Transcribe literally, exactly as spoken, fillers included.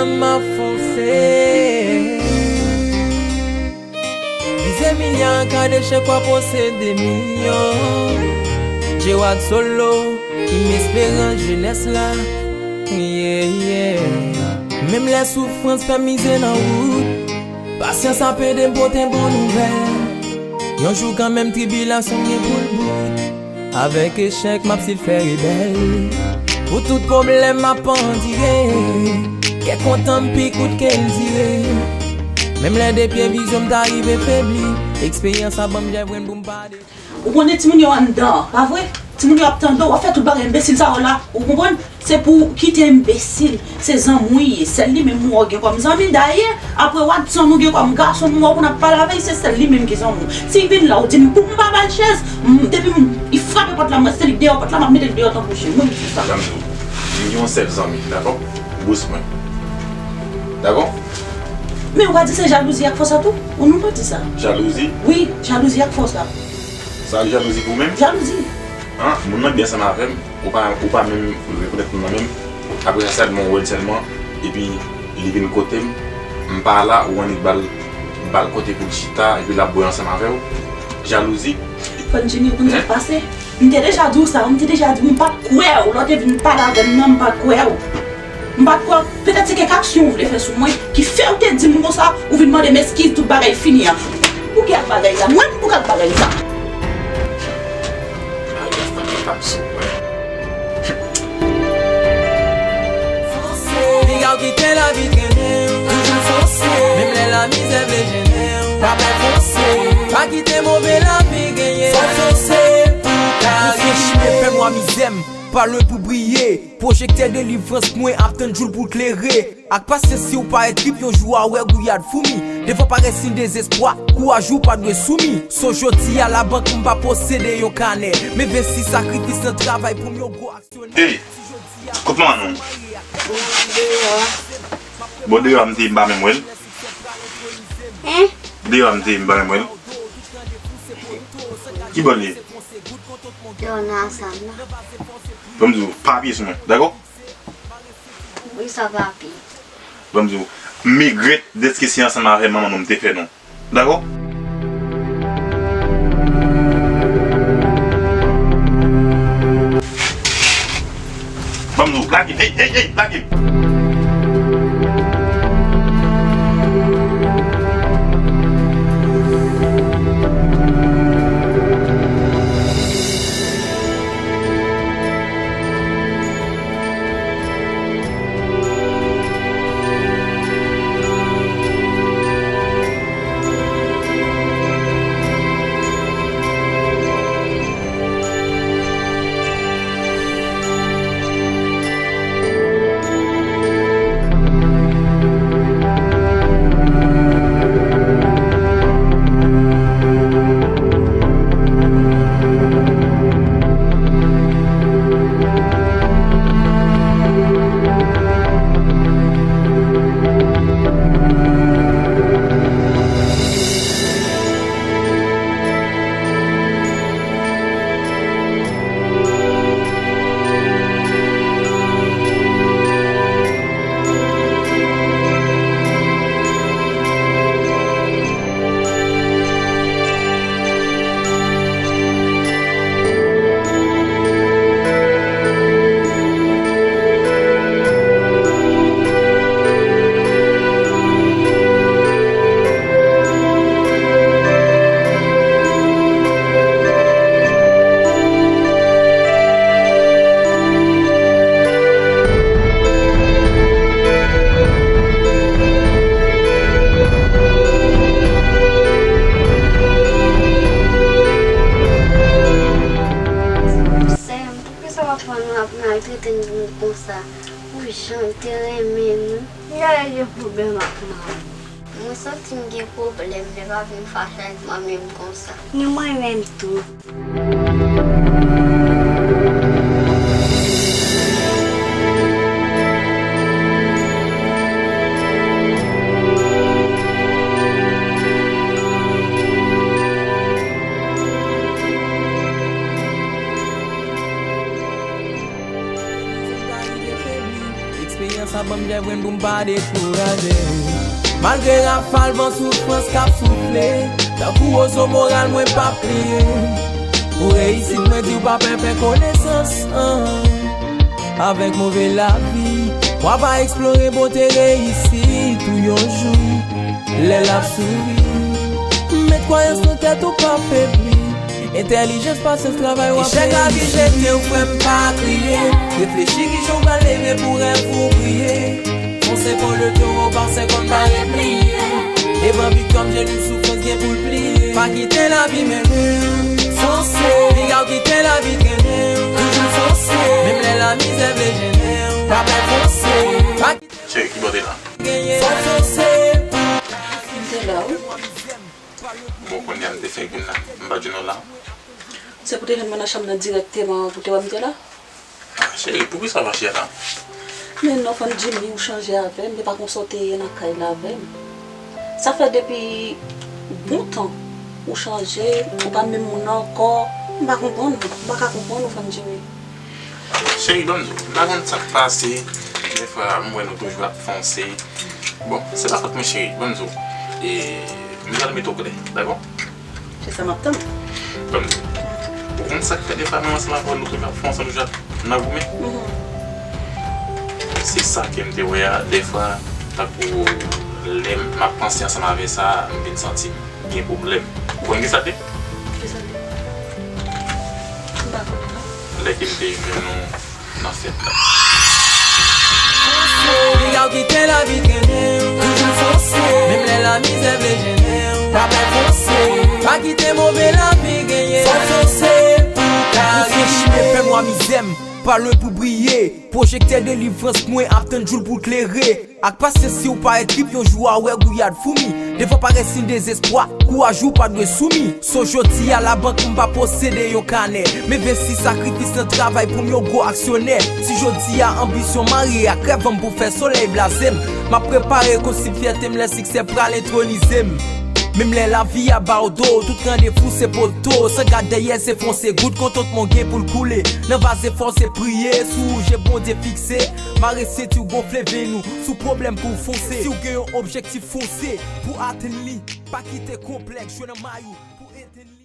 M ap fonse. Vize milya an ka de chèk w ap posede milyon. Djewad Solo, ki m esperans jenès la. Yeah, yeah. Menm lè soufrans fè m mize nan wout, pasyans ap ede m pote bon nouvèl. Yon jou kanmenm tribilasyon m gen pou l bout. Avèk echèk m ap silfè rebèl. Pou tout pwoblèm m ap andire. Kè kontan m pi kout ke l dire. Menm lè de pye vizyon m ta rive febli. Eksperyans ap ban m jèvrenn pou m pa de. Ou konnen timoun yo anndan an, pa vre? Timoun yo ap tande w, w ap fè tout bagay enbesil sa yo la, ou konprann? Se pou w kite enbesil. Se zanmi w ye, sèl li menm ou wè w gen kòm zanmi. Dayè, apre Wadson ou gen kòm gason, m wè w konn ap pale avè l, se sèl li menm ki zanmi w. Si l vin la, ou di m pou m pa ba l chèz, m, depi m, li frape pòt la, m rete li deyò pòt la, m ap mete l deyò tankou chen. Mwen, m di sa. Tann m di w, m gen yon sèl zanmi, dakò? Bous mwen. Dakò? Men ou pa di se jalouzi ak fòs la tou? Ou nou pa di sa? Jalouzi? Wi, jalouzi ak fòs la. Sa jalouzi pou menm? Jalouzi. An, moun nan byen ansanm avè m, ou pa, ou pa menm rekonèt moun nan menm. Apre sa, sèlman ou wè l sèlman, epi li vin kote m, m pa la, ou annik ba l, ba l kote pou l chita, epi l ap bwè ansanm avè w. Jalouzi. Fòn Jimmy, ou konn sa k pase? M te deja di w sa, m te deja di w, m pa t kwè w, lè w te vin pale avè m nan, m pa t kwè w. M pa t kwè w. Petèt se kèk aksyon w vle fè sou mwen ki fè w te di m konsa, ou vin mande m eskiz, tout bagay fini an. Pou ki ak bagay sa? Mwen, pou ki ak bagay sa? Bagay sa ki t ap sou mwen. Piga w kite lavi trennen w, toujou fonse. Menm lè lamizè vle jennen w, pa pè fonse. Pa kite move lavi genyen w, fò fonse pou w ka rive. Fè nwa mizè m, pa lwen pou briye. Pwojektè delivrans mwen ap tann jou l pou l klere. Ak pasyans si w pa enkrip, yon jou a wè gouyad foumi. Devan parèt siy dezespwa, kouraj ou pa dwe soumi. So jodi a labank m pa posede yon kanè. Men vensis sakrifis nan travay pou m yon gwo aksyonè. Ey, kot manman nou? Bon, deyò a m te ye m pa menm wè l. Hein? Deyò a m te ye m pa menm wè l. Ki bò l ye? Deyò nan asam nan. Ban m di w, pa apiye sou mwen, dakò? Wi, sa pa pi. Ban m di w, m regrèt dèske se ansanm avè manman nou m te fè nou. Dakò? Ban m di w, lage, ey, ey, ey, lage. Sè m, poukisa w ap pran nou ap maltrete nou konsa? Pou jan m te renmen nou. Yaya gen pwoblèm ak manman. Mwen santi m gen pwoblèm, men pa vin fache ak manmi m konsa. Ni mwen menm tou. Eksperyans Sa ban m jèvrenn pou m pa dekouraje. Malgre rafal van soufrans k ap soufle, tankou wozo moral mwen p ap pliye. Pou reyisit mwen di w pa pè fè konesans, an. Avèk move lavi, w ap eksplore bote reyisit ou yon jou. Lè l ap souri, met kwayans nan tèt ou pa febli. Entèlijans, pasyans, travay w ap reyisi. Echèk lavi jete w, frè m, pa kriye. Reflechi kijan w pral leve pou rèv ou briye. Fonse kon le towo, pa segonn pa repliye. Devan viktwa m, jenou soufrans gen pou l pliye. Pa kite lavi mennen w. Fonse. Piga w kite lavi trennen w. Toujou fonse. Menm lè lamizè vle jennen w. Pa pè fonse. Pa kite. Cheri, ki bò w te la? Genyen. Fò fonse. M te la, wi. Bon, kounye a m te fenk vin la. M pa t jwenn ou la. Se pou te jwenn mwen nan chanm nan dirèkteman pou te wè m te la? Ah, cheri, poukisa w mache la? Men non, fanm Jimmy, ou chanje avè m, se pa konsa w te ye nan kay la avè m. Sa fè depi bon tan ou chanje, ou pa menm moun nan ankò. M pa konprann, m pa ka konprann ou, fanm Jimmy. Cheri, ban m di w, m pa konn sa k pase. Defwa, m wè nou toujou ap fonse. Bon, se pa fòt mwen, cheri, ban m di w. E, m pral mete w klè, dakò? Se sa m ap tann. Ban m di w. Ou konn sa k fè defwa menm ansanm avè w nou toujou ap fonse, nou toujou ap nan goumen? Mhm. Se sa ke m te wè a, defwa, tankou lè m ap panse ansanm avè sa, m vin santi m gen pwoblèm. Ou konn kisa l te? Kisa l te? M pa konnen non. Lè ke m te jwenn ou nan fèt la. Piga w kite lavi trennen w. Toujou fonse. Menm lè lamizè vle jennen w. Pa pè fonse. Pa kite move lavi genyen. Fò fonse pou w ka riche. Reflechi, men fè nwa mizè m. Pa lwen pou briye. Pwojektè delivrans mwen ap tann jou l pou l klere. Ak pasyans, si w pa enkrib, yon jou a wè gouyad foumi. Defwa parèt siy dezespwa, kouraj ou pa dwe soumi. So jodi a labank m pa posede yon kanè. M envesti sakrifis nan travay pou m yon gwo aksyonè. Si jodi a anbisyon marye ak rèv an m pou fè solèy blaze m, m ap prepare kostib fyète m lè siksè pral entronize m. Menm lè lavi a ba w do, tout randevou se poto. San gad dèyè se fonse, gout kontantman w gen pou l koule. Nan vaz efò se priye, sou wouje Bondye fikse. Mare senti w, gonfle venn ou, sou pwoblèm pou w fonse. Si w gen yon objektif, fonse pou atenn li. Pa kite konplèks jwe nan may ou pou etenn li.